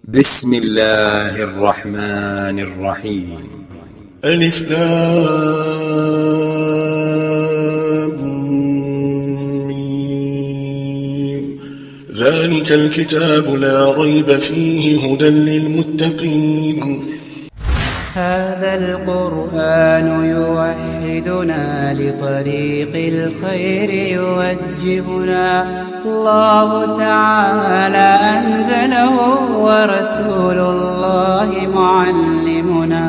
بسم الله الرحمن الرحيم. ألف لام ميم. ذلك الكتاب لا ريب فيه هدى للمتقين. هذا القرآن يوحدنا لطريق الخير يوجهنا، الله تعالى أنزله ورسول الله معلمنا.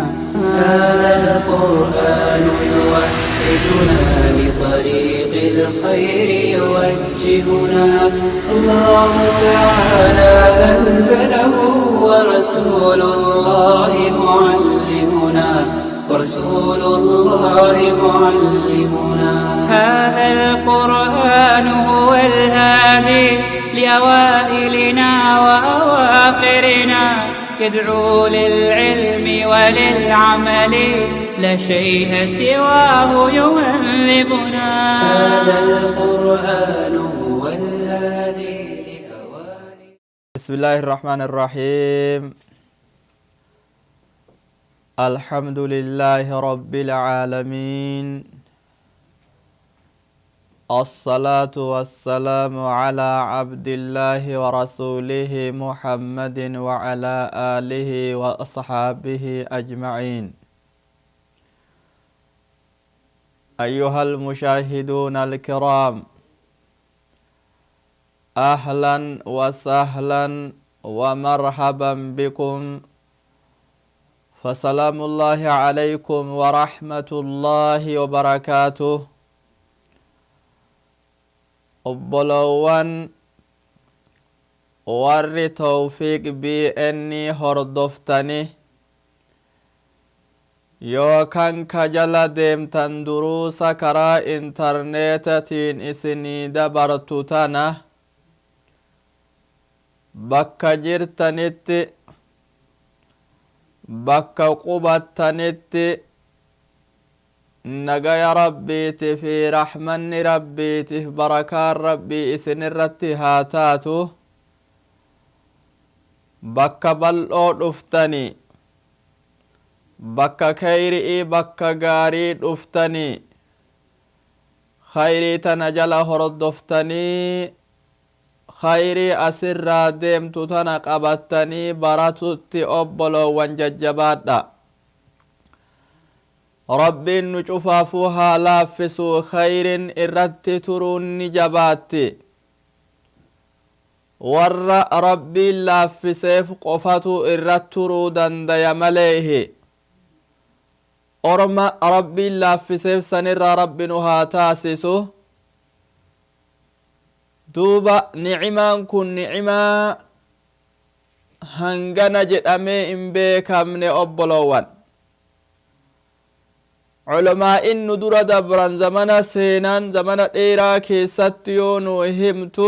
هذا القرآن يوحدنا لطريق الخير يوجهنا، الله تعالى أنزله ورسول الله معلمنا، ورسول الله معلمنا. هذا القرآن هو الهادي لأوائلنا وأواخرنا، يدعو للعلم وللعمل، لا شيء سواه يهذبنا. هذا القرآن هو الهادي لأوائل بسم الله الرحمن الرحيم. الحمد لله رب العالمين، الصلاة والسلام على عبد الله ورسوله محمد وعلى آله وأصحابه أجمعين. أيها المشاهدون الكرام، أهلا وسهلا ومرحبا بكم، فسلام الله عليكم ورحمة الله وبركاته. Obbolowwan warri Tawfiiq BN hordoftani yookan ka jala deemtan, duruusa karaa intarneetatiin isinii dabartu tana bakka jirtanitti, bakka qubattanitti, nagaya Rabbiiti fi rahmanni Rabbiitif barakaan Rabbii isinirratti haa taatu. Bakka bal'oo dhuftani, bakka keyri'ii, bakka gaarii dhuftani, khayrii tana jala hordoftanii, khayrii asirraa deemtu tana qabattanii baratutti obboloowwan jajjabaadha. Rabbiin nu cufaafuu haa laaffisu. Khayrin irratti turuun ni jabaatti. Warra Rabbiin laaffiseef qofatu irratti turuu dandaya maleehi. Orma Rabbiin laaffiseef sanirraa Rabbi nu haa taasisu. Duuba ni'imaan kun ni'imaa hangana jedhamee hin beekamne, obboloowwan. Culamaa'in nu dura dabran zamana seenaan zamana dheeraa keessatti yoo nu himtu,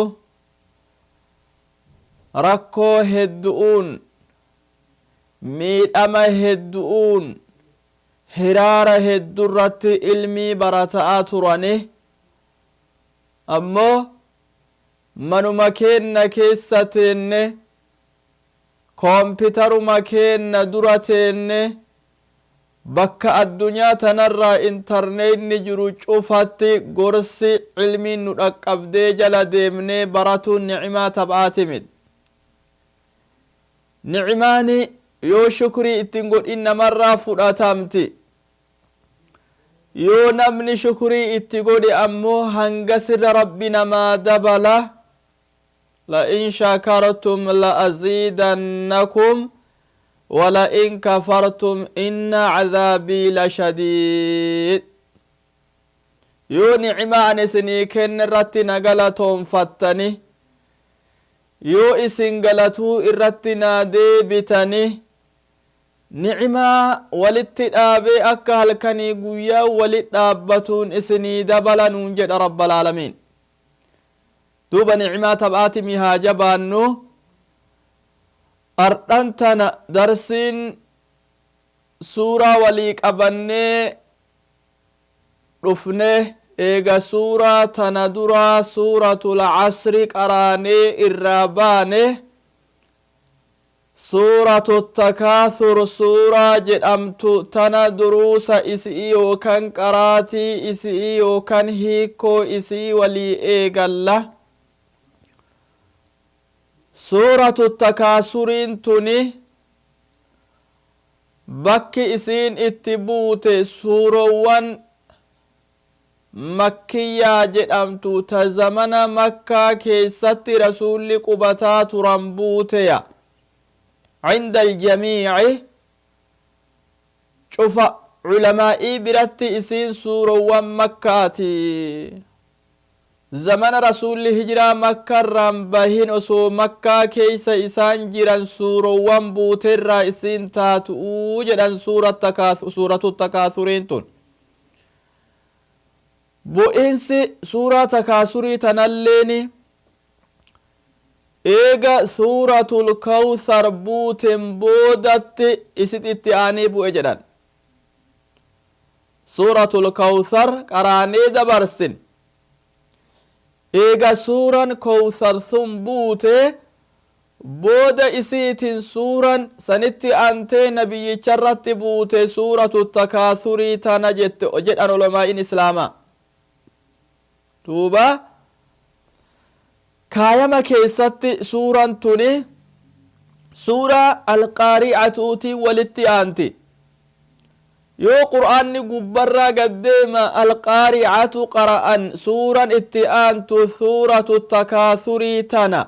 rakkoo heddu'uun, miidhama heddu'uun, hiraara heddurratti ilmii barata'aa turani. Ammoo manuma keenna keessa teenne, koompitaruma keenna dura teenne, bakka addunyaa tanarraa intarneetni jiru cufatti gorsi cilmiin nu dhaqqabdee jala deemnee baratuun ni'imaa taphaati miti. Ni'imaani yoo shukrii ittiin godhin namarraa fudhatamti. Yoo namni shukrii itti godhe ammoo hangasirra Rabbi namaa dabala. La in shakartum la aziidannakum wa la in kafartum inna cadaabii la shadiid. Yoo ni'imaa ani isinii kenne irratti na galatoonfattani, yoo isin galatuu irratti naa deebitani, ni'imaa walitti dhaabee akka halkanii guyyaa walit dhaabbatuun isinii dabala nuun jedha Rabbal Aalamiin. Duuba ni'imaa taphaatimi haa jabaannu. Ardhan tana darsiin suuraa walii qabannee dhufne, eega suuraa tana duraa suuratul Asri qaraanee irraa baane. Suuratu Takaasur suuraa jedhamtu tana duruusa isi'ii yookan qaraatii isi'ii yookan hiikkoo isi'ii walii eegalla. Suuratu Takaasuriin tuni bakki isiin itti buute suurowwan Makkiyyaa jedhamtu ta zamana Makkaa keessatti Rasuulli qubataa turan buuteya. Cinda aljamiici cufa ulamaa'ii biratti isiin suurowwan Makkaati. Zamana Rasuulli hijraa Makkarraan bahin osoo Makkaa keessa isaan jiran suurowwan buuterraa isiin taatu'u jedhan suuratu Takaasuriin tun. Bu'insi suuraa Takaasurii tanalleeni eega suuratul Kawsar buuten boodatti isit itti aanee bu'e jedhan. Suuratul Kawsar qaraanee dabarsin. Eega suuran Kowsar sun buute booda isiitin suuran sanitti aantee nabiyyicharratti buute suuratu Takaasurii tana jette jedhan ulamaa'iin islaamaa. Duuba kaayama keessatti suuran tuni suuraa Alqaari'atuutiin walitti aanti. Yoo Qur'aanni gubbarraa gad deema Alqaari'atu qara'an suuran itti aantu suuratu Takaasurii tana.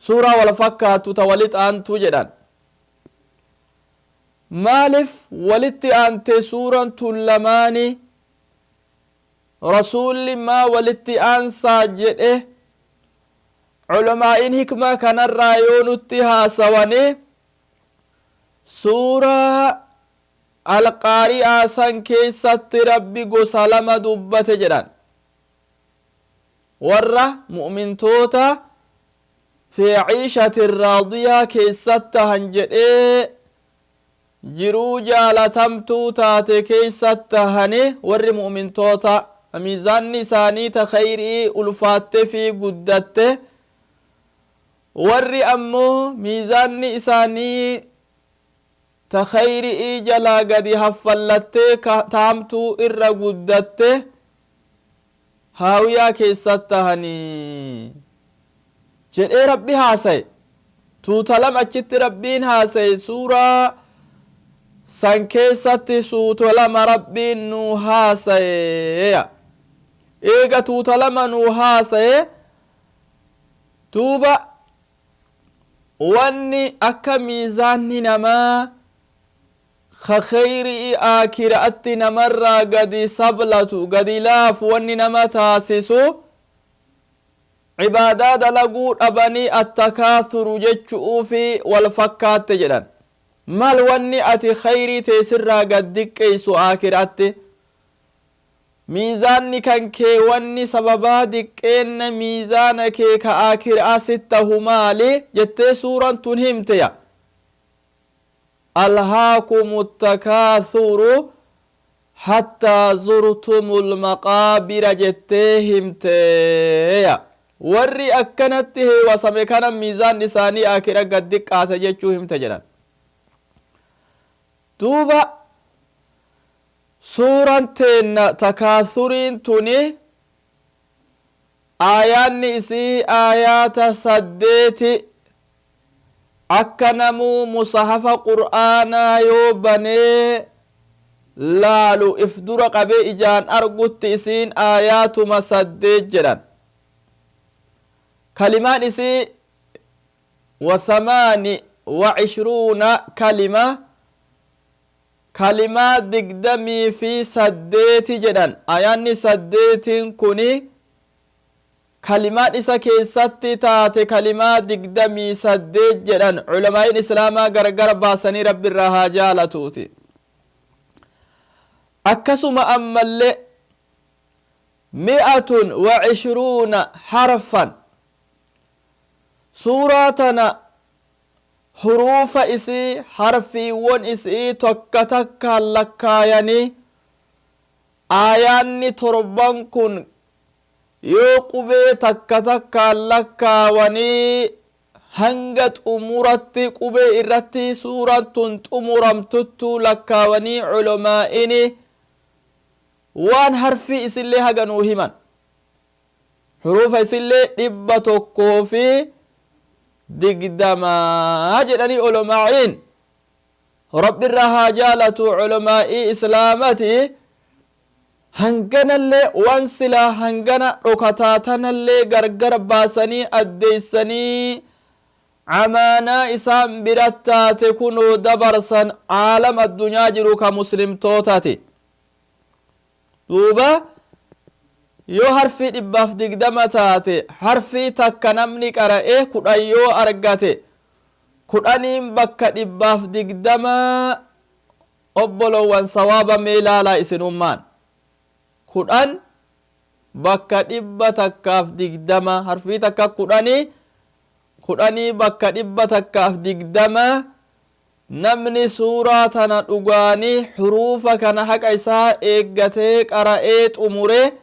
Suuraa wal fakkaattu ta walit aantu jedhan. Maalif walitti aante suuran tun lamaani? Rasuulli maa walitti aansaa jedhe? Ulamaa'iin hikmaa kanarraa yoo nutti haasawani, suuraa Alqaari'aa san keessatti Rabbi gosa lama dubbate jedhan. Warra mu'mintoota fi ciishatin raadiyaa keessat tahan jedhee jiruu jaalatamtuu taate keessat tahani warri mu'mintoota miizaanni isaanii ta kheyrii ulfaatte fi guddatte. Warri ammoo miizaanni isaanii ta kheyri'ii jalaa gadi haffallattee ta hamtuu irra guddatte haawiyaa keessat tahanii jedhee Rabbi haasaye. Tuuta lama achitti Rabbiin haasaye suuraa san keessatti suuta lama Rabbiin nuu haasayeya. Eega tuuta lama nuu haasaye, duuba wanni akka miizaanni namaa ka kheyri'i aakhira'atti namarraa gadi sablatu, gadi laafu wanni nama taasisu ibaadaa dalaguu dhabanii attakaasuru jechu'uufi wal fakkaatte jedhan. Maal wanni ati kheyrii tee sirraa gad diqqeessu aakhira'atti? Miizaanni kan kee wanni sababaa diqqeenna miizaana kee ka aakhira'aa sit tahu maali jettee suuran tun himte ya. Alhaakumu takaasuru hattaa zurtumul maqaabira jettee himte ya. Warri akkanatti heewasame kana miizaanni isaanii aakhira gad diqqaate jechuu himte jedhan. Duuba Suuran teenna Takaasuriin tuni aayaanni isi'ii aayaata saddeeti. Akka namuu musahafa qur'aanaa yoo banee laalu if dura qabee ijaan argutti isiin aayaatuma saddeet jedhan. Kalimaan isii wa thamaani wa ishruuna kalima, kalimaa 28 jedhan. Aayaanni saddeetiin kuni kalimaan isa keessatti taate kalimaa 28 jedhan ulamaa'iin islaamaa gargar baasanii. Rabbi irraa haa jaalatuuti. Akkasuma ammallee mi'atun wa ishruuna harfan, suuraa tana huruufa isii, harfiiwwan isii takka takkaan lakkaayanii aayaanni torban kun yoo qubee takka takkaan lakkaawanii Hanga xumuratti qubee irratti suuraan tun xumuramtuttuu lakkaawanii culamaa'ini waan harfii isillee haga nuu himan. Huruufa isillee 120 jedhanii ulamaa'iin. Rabbi irraa haa jaalatu ulamaa'ii islaamati. Hanganallee waan silaa hangana dhokataa tanallee gargar baasanii addeessanii amaanaa isaan bira taate kunoo dabarsan aalam addunyaa jiru ka muslimtootati. Duuba yoo harfii 120 taate, harfii takka namni qara'e 10 yoo argate, 10n bakka 120. Obbolowwan, sawaaba mee laalaa isinummaan. 10 bakka 120, harfii takka kudhanii, kudhanii bakka 120. Namni suuraa tana dhugaanii huruufa kana haqa isaa eeggatee qara'ee xumure,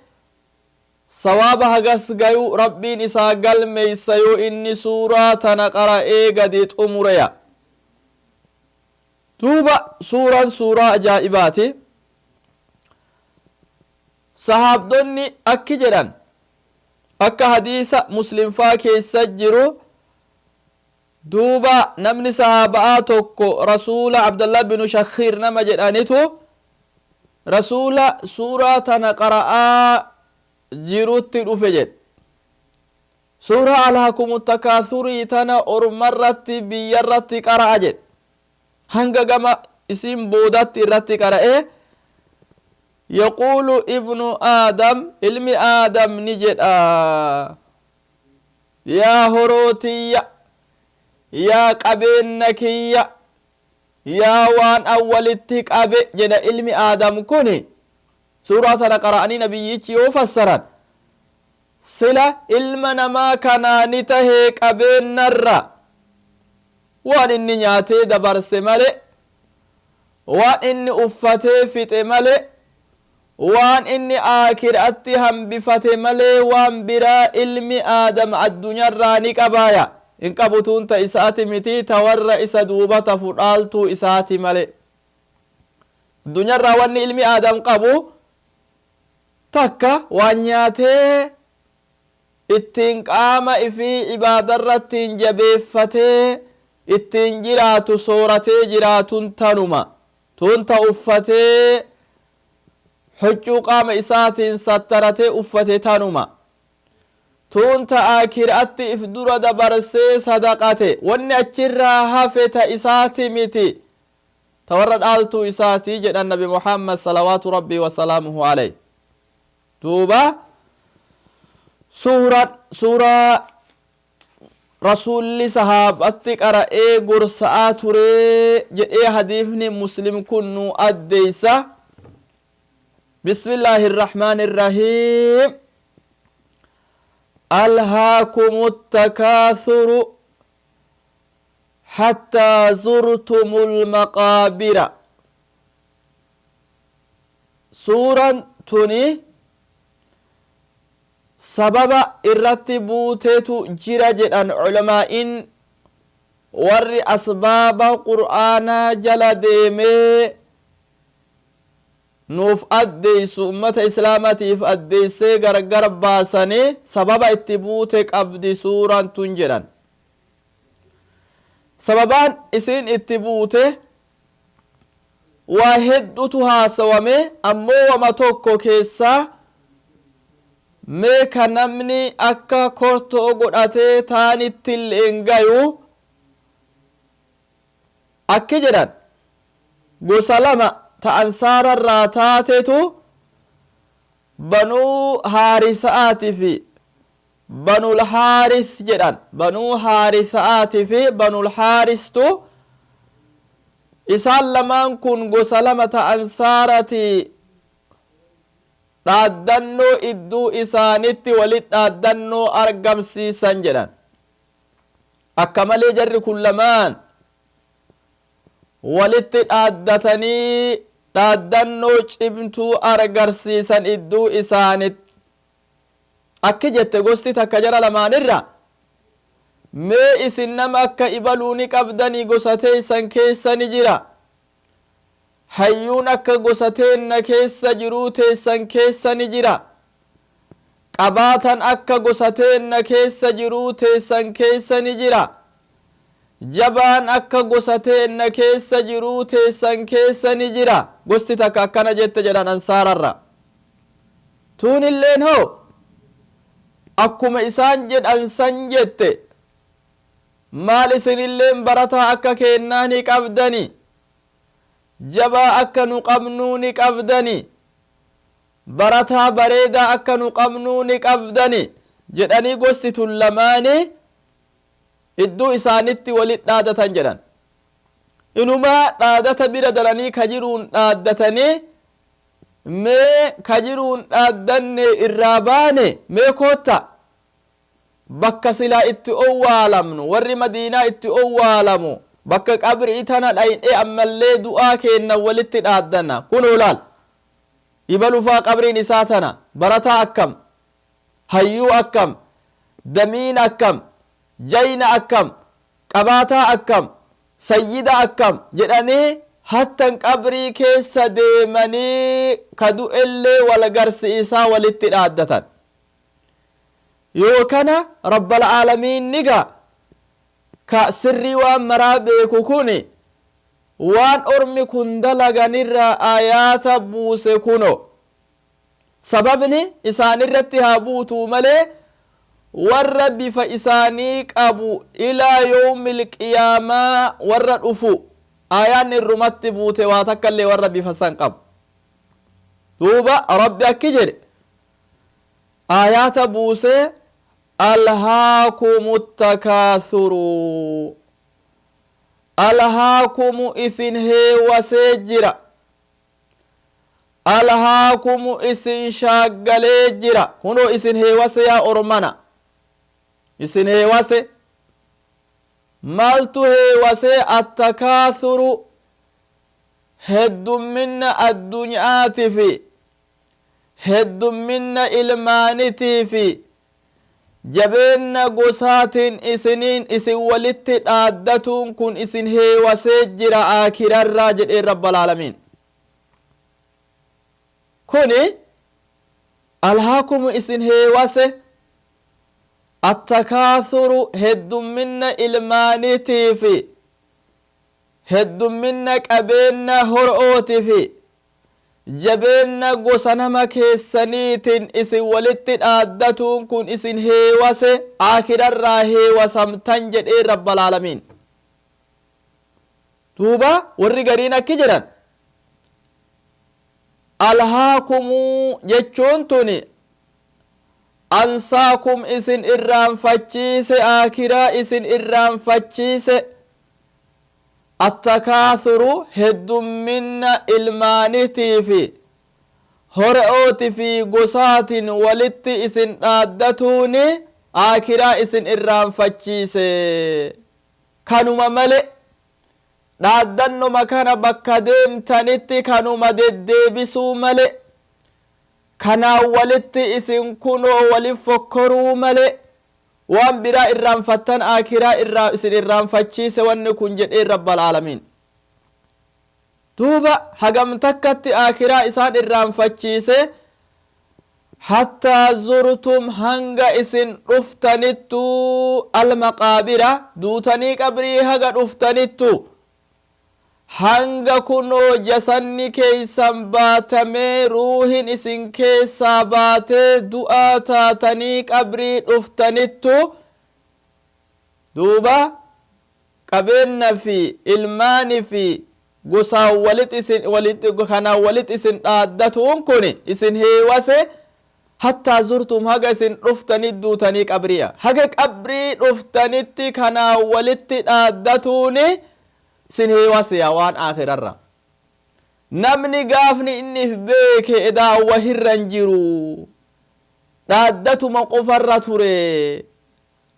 sawaaba hagas gayu Rabbiin isaa galmeeysa yoo inni suuraa tana qara'ee gadi xumureya. Duuba suuraan suuraa ajaa'ibaati. Sahaabdonni akki jedhan, akka hadiisa Muslim faa keessa jiru. Duuba namni sahaaba'aa tokko Rasuula, Abdallah binu Shakhiir nama jedhanitu, Rasuula suuraa tana qara'aa jirutti dhufe jedhe. Suuraa Alhaakumu Takaathurii tana ormarratti, biyyarratti qara'a jedhe. Hanga gama isiin boodatti irratti qara'ee, yaquulu ibnu aadam, ilmi aadam ni jedha: yaa horoo tiyya, yaa qabeenna kiyya, yaa waan an walitti qabe jedha ilmi aadam kuni. Suuraa tana qara'anii nabiyyichi yoo fassaran, sila ilma namaa kanaa ni tahee qabeennarra waan inni nyaatee dabarse male, waan inni uffatee fixe male, waan inni aakiratti hambifate malee, waan biraa ilmi aadam addunyarraa ni qabaaya? Hin qabu. Tuun ta isaati miti, ta warra isa duuba tafu dhaaltuu isaati male. Addunyarraa wanni ilmi aadam qabu takka waan nyaatee ittiin qaama ifii ibaadarrattiin jabeeffatee ittiin jiraatu, sooratee jiraatun tanuma. Tun ta uffatee huccuu qaama isaatiin sattaratee uffate tanuma. Tun ta aakiratti if dura dabarsee sadaqate. Wanni achirraa hafe ta isaati miti, ta warra dhaaltuu isaati jedhan nabi Muhammad salawaatu rabbii wasalaamuhu alayh. Duuba suuraan suuraa rasuulli sahaabatti qara'ee gorsa'aa turee jedhee hadiifni Muslim kun nu addeeysa. Bismillaahi irrahmaani irrahiim. Alhaakumu takaasuru hattaa zurtumul maqaabira. Suuraan tuni sababa irratti buutetu jira jedhan ulamaa'in, warri asbaaba qur'aanaa jala deemee nuuf addeeysu, ummata islaamatiif addeeysee gargar baasanii sababa itti buute qabdi suuraan tun jedhan. Sababaan isiin itti buute waa heddutu haasawame, ammoo wama tokko keessaa mee ka namni akka kortoo godhatee taanittilleen gayu. Akki jedhan, gosa lama ta ansaararraa taatetu, banuu haarisa'aati fi banul haaris jedhan. Banuu haarisa'aati fi banul haaristu, isaan lamaan kun gosa lama ta ansaarati. Dhaaddannoo idduu isaanitti walit dhaaddannoo argamsiisan jedhan. Akka malee jarri kun lamaan walitti dhaaddatanii dhaaddannoo cimtuu argarsiisan idduu isaanitti. Akki jette gosti takka jara lamaanirra: Mee isin nama akka ibaluu ni qabdanii? Gosa teeysan keessa ni jira? Hayyuun akka gosa teenna keessa jiruu teessan keessa ni jira? Qabaatan akka gosa teenna keessa jiruu teessan keessa ni jira? Jabaan akka gosa teenna keessa jiruu teessan keessa ni jira? Gosti takka akkana jette jedhan ansaararra. Tuunilleen hoo akkuma isaan jedhan san jette: maal isinilleen barataa akka keennaa ni qabdani, jabaa akka nu qabnuu ni qabdani, barataa bareedaa akka nu qabnuu ni qabdani jedhanii gosti tun lamaani idduu isaanitti walit dhaadatan jedhan. Inumaa dhaadata bira daranii ka jiruun dhaaddatanii, mee ka jiruun dhaaddanne irraa baane, mee kootta bakka silaa itti owwaalamnu, warri Madiinaa itti owwaalamu, bakka qabrii tana dhayne ammallee du'aa keenna walitti dhaaddanna. Kunoo laal, ibalufaa qabriin isaa tana, barataa akkam, hayyuu akkam, damiin akkam, jayna akkam, qabaataa akkam, sayyida akkam jedhanii hattan qabrii keessa deemanii ka du'ellee wal garsiisaa walitti dhaaddatan. Yoo kana Rabbal Aalamiin ni gaa ka sirrii waan maraa beeku kun waan ormi kun dalaganirraa aayaata buuse. Kuno sababni isaanirratti haa buutuu malee, warra bifa isaanii qabu ilaa yawmil qiyaamaa warra dhufu aayaan irrumatti buute. Waa takka illee warra bifa san qabu. Duuba Rabbi akki jedhe aayaata buuse: alhaakumu takaasuru, alhaakumu isin heewasee jira, alhaakumu isin shaaggalee jira. Kunoo isin heewase, yaa ormana, isin heewase. Maaltu heewase? Attakaasuru, heddumminna addunyaati fi heddumminna ilmaanitii fi jabeenna gosaatiin isiniin isin walitti dhaaddatuun kun isin heewasee jira aakirarraa jedheen Rabbal Aalamiin. Kuni alhaakumu isin heewase, attakaasuru, heddumminna ilmaanitii fi heddumminna qabeenna hor'ooti fi jabeenna gosa nama keessaniitiin isin walitti dhaaddatuun kun isin heewase, aakirarraa heewasamtan jedhee Rabbal Aalamiin. Duuba warri gariin akki jedhan: alhaakumuu jechuun tuni ansaakum, isin irraanfachiise, aakiraa isin irraanfachiise, attakaasuru, heddumminna ilmaanitii fi hore'ooti fi gosaatiin walitti isin dhaaddatuuni aakiraa isin irraanfachiise. Kanuma male, dhaaddannoma kana bakka deemtanitti kanuma deddeebisuu male, kanaan walitti isin kunoo walif fokkoruu male, waan biraa irraanfattan, aakiraa irraa isin irraanfachiise wanni kun jedheen Rabbal Aalamiin. Duuba hagam takkatti aakiraa isaan irraanfachiise? Hattaa zurtum, hanga isin dhuftanittu, almaqaabira, duutanii qabrii haga dhuftanittu, hanga kunoo jasanni keeysan baatamee ruuhin isin keessaa baatee du'aa taatanii qabrii dhuftanittu, duuba qabeenna fi ilmaani fi gosaan walit isin walit kanaan walit isin dhaaddatuun kun isin heewase. Hattaa zurtum, haga isin dhuftanii duutanii qabriya, haga qabrii dhuftanitti kanaan walitti dhaaddatuuni isin heewase. Waan aakhirarra namni gaafni inni if beeke edaa wahirra hin jiru, dhaaddatuma qofarra ture,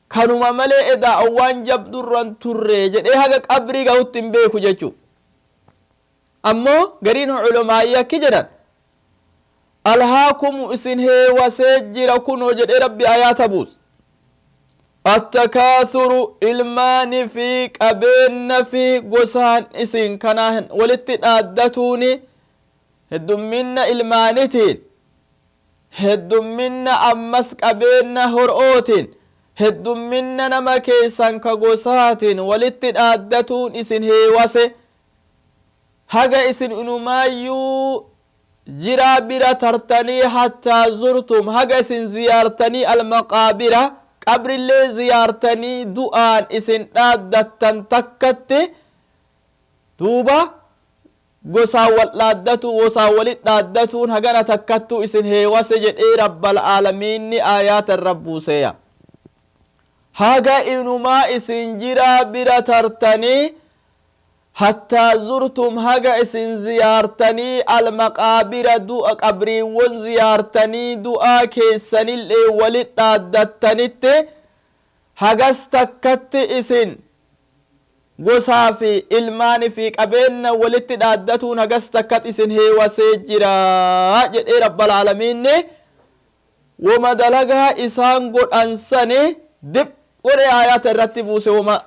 kanuma malee edaa waan jabdurran turre jedhee haga qabrii gahutti hin beeku jechu. Ammoo gariin culamaa'ii akki jedhan: alhaakumu isin heewasee jira kunoo jedhee Rabbi ayaata buus. Attakaathuru ilmaani fi qabeenna fi gosaan isin kanaan walitti dhaaddatuuni, heddumminna ilmaanitiin, heddumminna ammas qabeenna hor'ootiin, heddumminna nama keessan ka gosaatiin walitti dhaaddatuun isin heewase, haga isin inumaayyuu jiraa bira tartanii, hattaa zurtum, haga isin ziyaartanii, almaqaabira, qabrillee ziyaartanii du'aan isin dhaaddattan takkatti. Duuba gosaan wal dhaaddatu, gosaan walit dhaaddatuun hagana takkattuu isin heewase jedhee Rabbal aalamiinni aayaata irra buuseeya. Haga inumaa isin jiraa bira tartanii, hattaa zurtum, haga isin ziyaartanii, almaqaabira, du'a qabriiwwan ziyaartanii du'aa keessanillee walit dhaaddattanitti, hagas takkatti isin gosaa fi ilmaani fi qabeenna walitti dhaaddatuun hagas takkat isin heewasee jira jedhee Rabbal aalamiinni woma dalagaa isaan godhan sani dib godhee aayaata irratti buuse, woma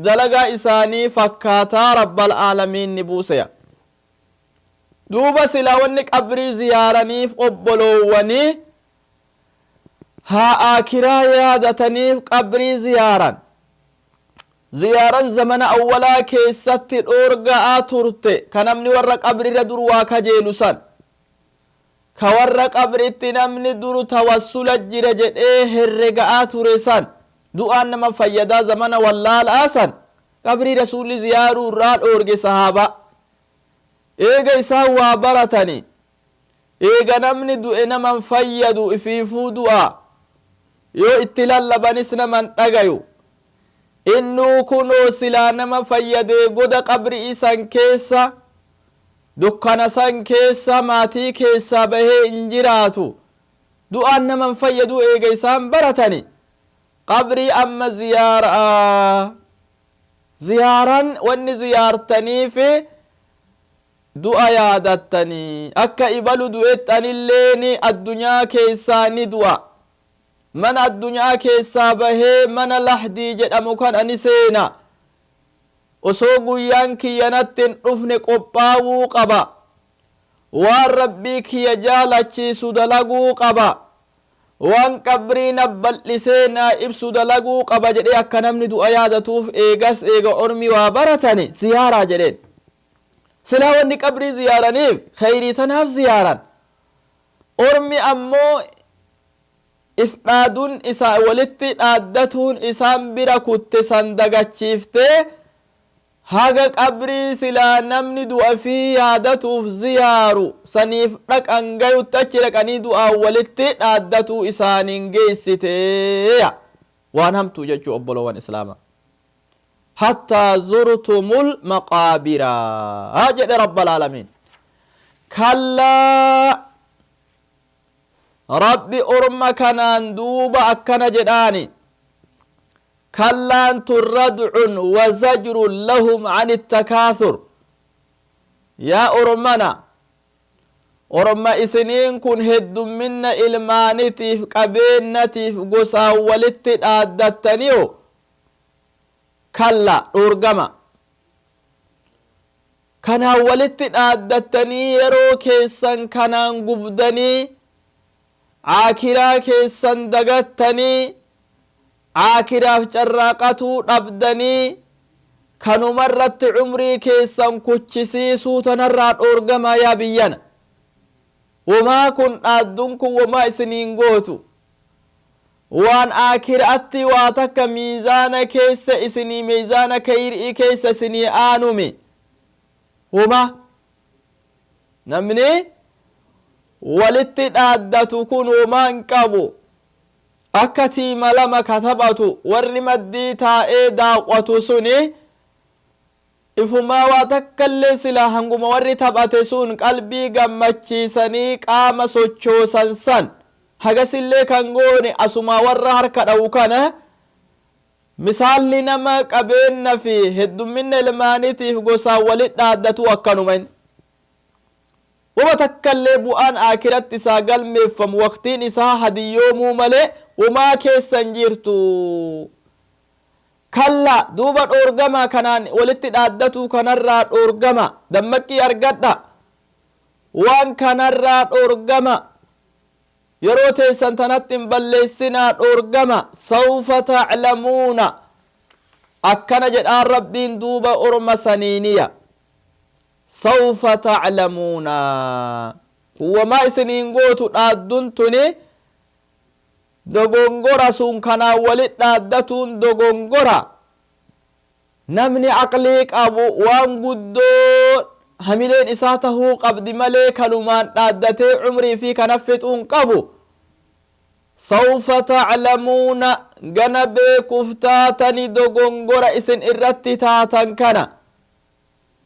dalagaa isaanii fakkaataa Rabbal aalamiinni buuseya. Duuba silaa wanni qabrii ziyaaraniif, obboloowwanii, haa aakiraa yaadataniif qabrii ziyaaran. Ziyaaran zamana awwalaa keessatti dhoorga'aa turte, ka namni warra qabrirra dur waa kajeelu san, ka warra qabritti namni dur tawassula jira jedhee herrega'aa ture san, du'aan nama fayyadaa zamana wallaala'aa san, qabrii Rasuulli ziyaaruu irraa dhoorge sahaabaa. Eega isaan waa baratanii, eega namni du'e naman fayyadu, ifiifuu du'a, yoo itti lallabanis naman dhagayu, innuu kunoo silaa nama fayyadee goda qabri'ii san keessa, dukkana san keessa maatii keessaa bahee hin jiraatu, du'aan naman fayyaduu eega isaan baratani, qabrii amma ziyaara'a. Ziyaaran wanni ziyaartaniifi du'a yaadattanii, akka ibalu du'etti anilleeni addunyaa keessaa ni du'a, mana addunyaa keessaa bahee mana lahdii jedhamu kana ni seena, osoo guyyaan kiyya natti hin dhufne qophaawuu qaba, waan Rabbii kiyya jaalachiisu dalaguu qaba, waan qabrii na bal'isee naa ibsu dalaguu qaba jedhee akka namni du'a yaadatuuf eegas eega ormi waa baratani ziyaaraa jedheen. Silaa wanni qabrii ziyaaraniif kheyrii tanaaf ziyaaran. Ormi ammoo if dhaadun isaa walitti dhaaddatuun isaan bira kutte san dagachiiftee, haga qabrii silaa namni du'a fii yaadatuuf ziyaaru saniif dhaqan gayutti achi dhaqanii du'aan walitti dhaaddatuu isaaniin geessiteeya. Waan hamtuu jechuu, obboloowwan islaamaa. Hattaa zurtumul maqaabira jedhe Rabbal aalamiin. Kallaa, Rabbi orma kanaan duuba akkana jedhaani: kallaan tun radcun wa zajrun lahum an ittakaathur. Yaa ormana, orma isiniin kun heddumminna ilmaanitiif qabeennatiif gosaan walitti dhaaddattaniyo, kalla, dhoorgama. Kanaan walitti dhaaddattanii yeroo keessan kanaan gubdanii aakiraa keessan dagattanii aakiraaf carraaqatuu dhabdanii kanumarratti umrii keessan kuchisiisuu tanarraa dhoorgamaa yaa biyyana. Womaa kun dhaaddun kun womaa isiniin gootu. Waan aakhira'atti waa takka miizaana keessa isinii meeyzaana kheeyri'ii keessa isinii aanumi. Homa namni walitti dhaaddatu kun homaa hin qabu. Akka tiima lama ka taphatu warri maddii taa'ee daaw'atu suni ifumaa waa takkallee silaa hanguma warri taphate sun qalbii gammachiisanii qaama sochoosan san hagasillee kan goone asumaa warra harka dhawu kana. Misaalli nama qabeenna fi heddumminna ilmaanitiif gosaan walit dhaaddatuu akkanuma inni. Woma takkallee bu'aan aakiratti isaa galmeeffamu waqtiin isaa hadiyyoomuu malee womaa keessa hin jirtu. Kalla duuba dhoorgama kanaan walitti dhaaddatuu kanarraa dhoorgama dammaqqii argadha waan kanarraa dhoorgama yeroo teessan tanatti hin balleessinaa dhoorgama sawfa taclamuuna akkana jedhaan Rabbiin duuba orma saniiniya sawfa taclamuuna kun wamaa isiniin gootu dhaaddun tuni Dogongora sun kanaan walit dhaaddatuun dogongora. Namni aqlii qabu waan guddoo hamileen isaa tahuu qabdi malee kanumaan dhaaddatee umrii fii kana fixuu hin qabu. Sawfa ta'lamuuna gana beekuuf taatani dogongora isin irratti taatan kana.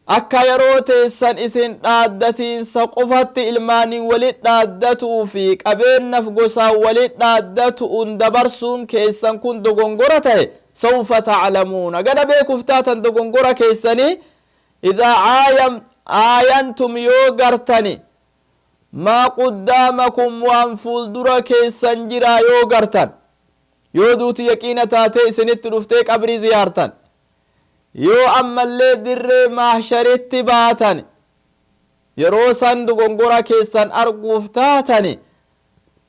Akka yeroo teessan isin dhaaddatiinsa qofatti ilmaaniin walit dhaaddatuu fi qabeennaf gosaan walit dhaaddatu'uun dabarsuun keessan kun dogongora tahe, sawfa ta'lamuuna, gana beekuuf taatan dogongora keessanii, idhaa aayantum yoo gartani, maa quddaamakum waan fuuldura keessan jiraa yoo gartan, yoo duuti yaqiina taatee isinitti dhuftee qabrii ziyaartan. Yoo ammallee dirree mahsharitti baatan, yeroo san dogongora keessan arguuf taatani,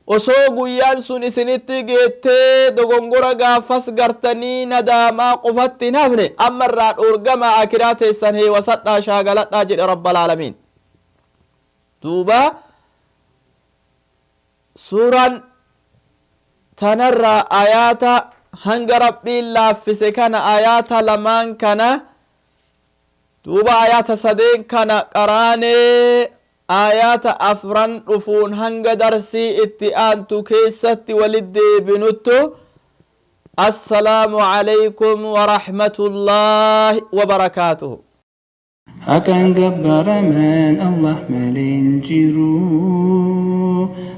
osoo guyyaan sun isinitti geettee dogongora gaafas gartanii nadaamaa qofatti hin hafne, amma irraa dhoorgamaa aakiraa teessan heewasadhaa shaagaladhaa jedhe Rabbal Aalamiin. Duuba Suuraan tanarraa aayaata hanga Rabbiin laaffise kana aayaata lamaan kana duuba aayaata sadeen kana qaraanee aayaata afran dhufuun hanga darsii itti aantu keessatti walit deebinuttu Assalaamu Aleykum Warahmatullaahi Wabarakaatuhu. Haqaan gabbaramaan Allah malee hin jiru.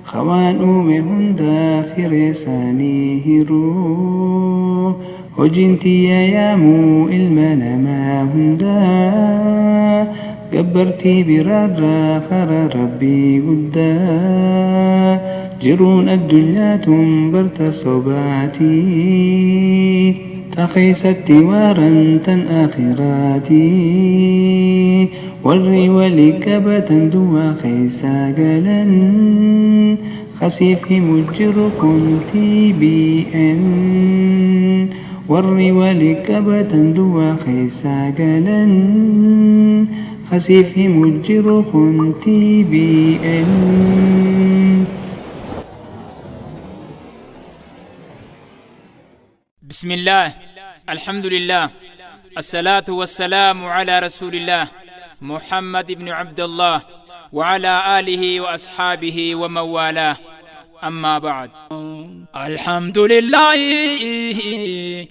Ka waan uume hundaaf hiree isaanii hiru. Hojiin tiyya yaamuu ilma namaa hundaa. Gabbartii biraarraa karaa Rabbii guddaa. Jiruun addunyaa tun barta sobaati. Ta keessatti waaran tan aakhiraati. Warri wali qabatan duwwaa keessa galan. Ka siif himu jiru kun TBN. Warri wali qabatan duwwaa keessa galan. Ka siif himu jiru kun TBN. بسم الله الحمد لله الصلاة والسلام على رسول الله محمد بن عبد الله وعلى آله وأصحابه ومن والاه أما بعد الحمد لله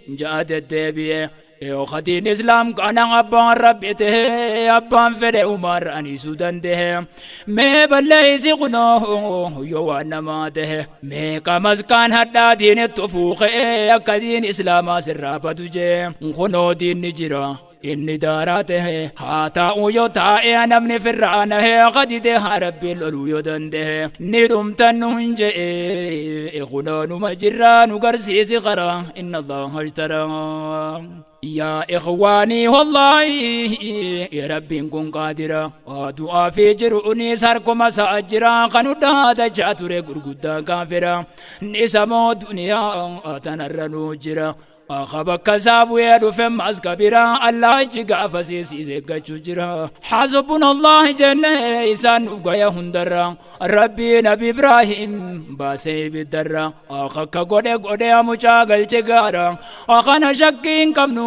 جاء الدبي Yoo kadiin islaam kana abbaan rabbi tahe abbaan fedhe umar aniisuu dandahe mee balleeysi kunoo yoo waan namaa tahe mee qamaskaan hadhaa diinitti fuuqee akka diin islaamaa sirraa badu jee kunoo diinni jira inni daaraa tahe haa taa'u yoo taa'ee namni firraa nahee kadide haa rabbiin loluu yoo dandahe ni dhumtan nu hin je'e kunoo numa jirraa nu garsiisi karaa inna allaha ashtaraa yaa ikhwaanii wallaahi rabbiin kun qaadira du'aa fi jiruunis harkuma isaa jira kan dhaadachaa ture gurguddaa kaafira isa moo duniyaa tanarra nuu jira Akka bakka isaa bu'ee dhufe ammas kabira Allah achi gaafa siisiis eeggachuu jira. Hasbuna Allah jenne isaan nuuf gaya hundarra. Rabbii Nabi Ibraahim baasee ibiddarra. Akka godhe godhe mucaa galche gaara. Kana shakkii hin qabnu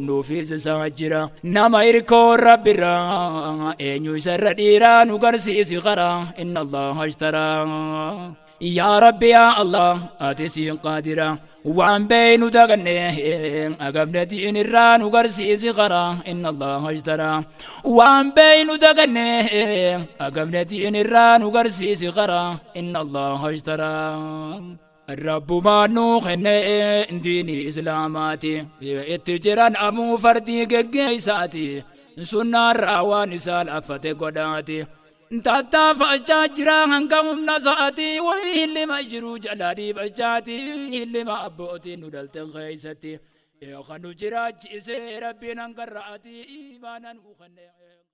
nuufis isaa jira. Nama hirkoo Rabbirra eenyu isarra dhiira nu garsiisi karaa. Inna Allah ashtaraa. Yaa Rabbi yaa Allah ati siin qaadira waan beeynu daganne agabne diin irraa nu garsiisi karaa inna Allah ashtaraa waan beeynu daganne agabne diin irraa nu garsiisi karaa inna Allah ashtaraa Rabbumaan nuu kenne diini islaamaati itti jiran amuu fardii geggeessaati sunnaarraa waan isaa laaffate godhaati Tattaafachaa jira hanga humna sa'aatii wayii hillima jiru jalaa dhiibachaati hillima abbootiin nu dhalten keessatti. Kan nu jiraachise Rabbiin hangarra'atii iimaanan nu kenne.